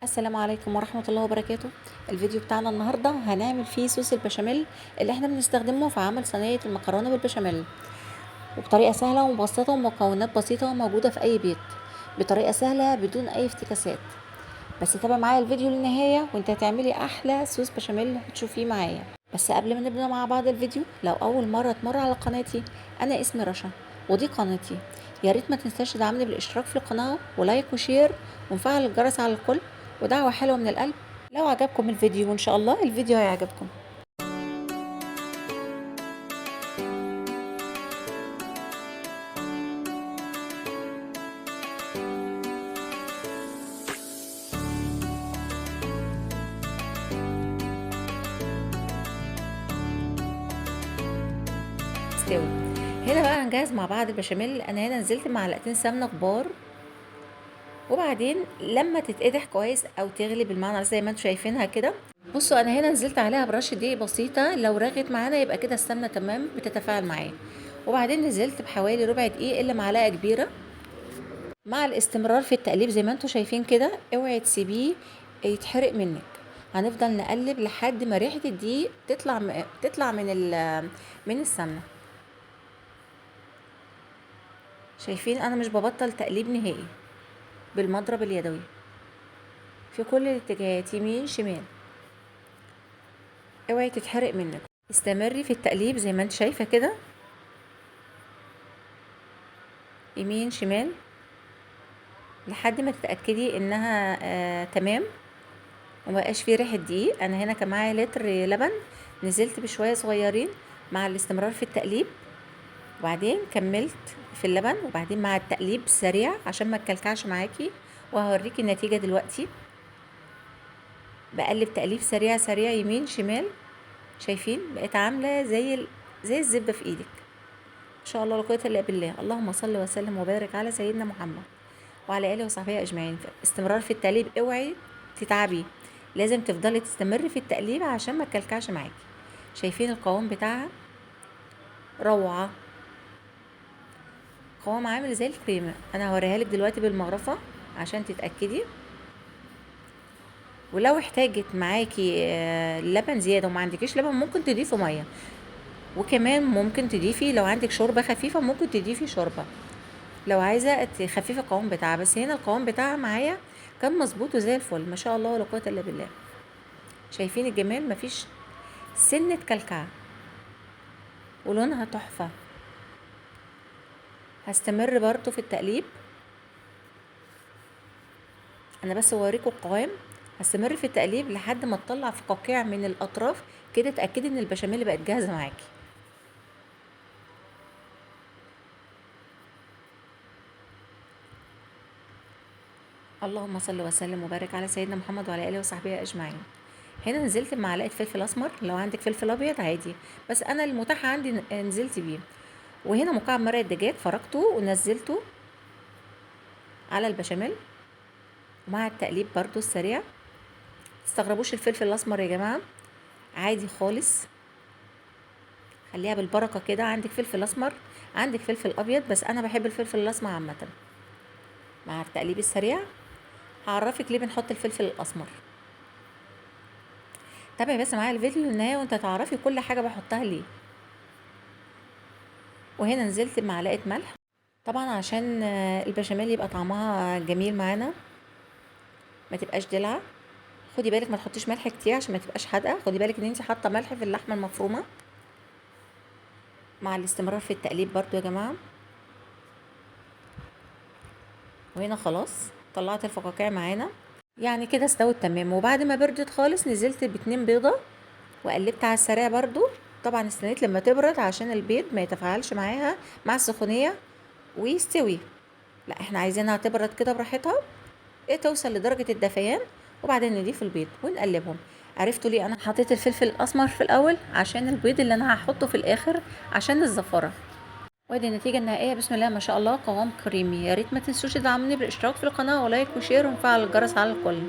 السلام عليكم ورحمة الله وبركاته. الفيديو بتاعنا النهاردة هنعمل فيه صوص البشاميل اللي احنا بنستخدمه في عمل صينية المكرونة بالبشاميل، وبطريقة سهلة ومبسطة ومكونات بسيطة وموجودة في أي بيت، بطريقة سهلة بدون أي افتكاسات. بس تابع معايا الفيديو للنهاية وانت هتعملي أحلى صوص بشاميل هتشوفيه معايا. بس قبل ما نبدأ مع بعض الفيديو، لو أول مرة تمر على قناتي، أنا اسمي رشا ودي قناتي، يا ريت ما تنساش تدعمني بالاشتراك في القناة و like و share ونفعل الجرس على الكل، ودعوة حلوة من القلب لو عجبكم الفيديو، وإن شاء الله الفيديو هيعجبكم. استوي. هنا بقى هنجهز مع بعض البشاميل. انا هنا نزلت معلقتين سمنه كبار، وبعدين لما تتقدح كويس او تغلي بالمعنى زي ما انتم شايفينها كده، بصوا انا هنا نزلت عليها برشه دقيق بسيطة، لو رغت معانا يبقى كده السمنة تمام بتتفاعل معايا. وبعدين نزلت بحوالي ربع دقيق الا معلقه كبيرة، مع الاستمرار في التقليب زي ما انتم شايفين كده. اوعي تسيبيه يتحرق منك، هنفضل نقلب لحد ما ريحه الدقيق تطلع من السمنة. شايفين انا مش ببطل تقليب نهائي، بالمضرب اليدوي في كل الاتجاهات يمين شمال، اوعي تتحرق منك. استمري في التقليب زي ما انت شايفه كده، يمين شمال، لحد ما تتاكدي انها تمام ومبقاش فيه ريحه دقيق. انا هنا كان معايا لتر لبن، نزلت بشوية صغيرين مع الاستمرار في التقليب، وبعدين كملت في اللبن، وبعدين مع التقليب سريع عشان ما تكلكعش معاكي، وهوريكي النتيجة دلوقتي. بقلب تقليب سريع سريع يمين شمال، شايفين بقت عامله زي الزبدة في ايدك ان شاء الله لا قوة الا بالله. اللهم صل وسلم وبارك على سيدنا محمد وعلى اله وصحبه اجمعين. استمرار في التقليب، اوعي تتعبي، لازم تفضلي تستمري في التقليب عشان ما تكلكعش معاكي. شايفين القوام بتاعها روعه، قوام عامل زي الكريمة. انا هوريها لك دلوقتي بالمغرفه عشان تتاكدي. ولو احتاجت معاكي لبن زيادة وما عندكيش لبن ممكن تضيفي مية، وكمان ممكن تضيفي لو عندك شوربة خفيفة ممكن تضيفي شوربة لو عايزه تخففي القوام بتاعها. بس هنا القوام بتاعها معايا كان مظبوط وزي الفل ما شاء الله ولا قوة الا بالله. شايفين الجمال، مفيش سنة كلكعه ولونها تحفة. هستمر برضو في التقليب، انا بس اوريكم القوام. هستمر في التقليب لحد ما تطلع فقاقيع من الاطراف كده، اتاكدي ان البشاميل بقت جاهزة معاكي. اللهم صل وسلم وبارك على سيدنا محمد وعلى اله وصحبه اجمعين. هنا نزلت بمعلقه فلفل اسمر، لو عندك فلفل ابيض عادي، بس انا المتاح عندي نزلت بيه. وهنا مكعب مرق الدجاج فركته ونزلته على البشاميل مع التقليب برضو السريع. متستغربوش الفلفل الاسمر يا جماعة، عادي خالص، خليها بالبركة كده. عندك فلفل اسمر عندك فلفل ابيض، بس انا بحب الفلفل الاسمر عامة. مع التقليب السريع هعرفك ليه بنحط الفلفل الاسمر. تابعي بس معايا الفيديو للنهاية وانت تعرفي كل حاجة بحطها ليه. وهنا نزلت بمعلقه ملح طبعا عشان البشاميل يبقى طعمها جميل معانا، ما تبقاش دلعه. خدي بالك ما تحطيش ملح كتير عشان ما تبقاش حادقه، خدي بالك ان انت حاطه ملح في اللحمة المفرومه. مع الاستمرار في التقليب برضو يا جماعة. وهنا خلاص طلعت الفقاقيع معانا، يعني كده استوت تمام. وبعد ما بردت خالص نزلت باتنين بيضة وقلبت على السريع برضو، طبعا استنيت لما تبرد عشان البيض ما يتفاعلش معاها مع السخونيه ويستوي، لا احنا عايزينها تبرد كده براحتها، ايه توصل لدرجة الدفيان، وبعدين نضيف البيض ونقلبهم. عرفتوا ليه انا حطيت الفلفل الاسمر في الاول؟ عشان البيض اللي انا هحطه في الاخر عشان الزفاره. وادي النتيجة النهائية، بسم الله ما شاء الله، قوام كريمي. يا ريت ما تنسوش تدعموني بالاشتراك في القناة و like و share ونفعل الجرس على الكل.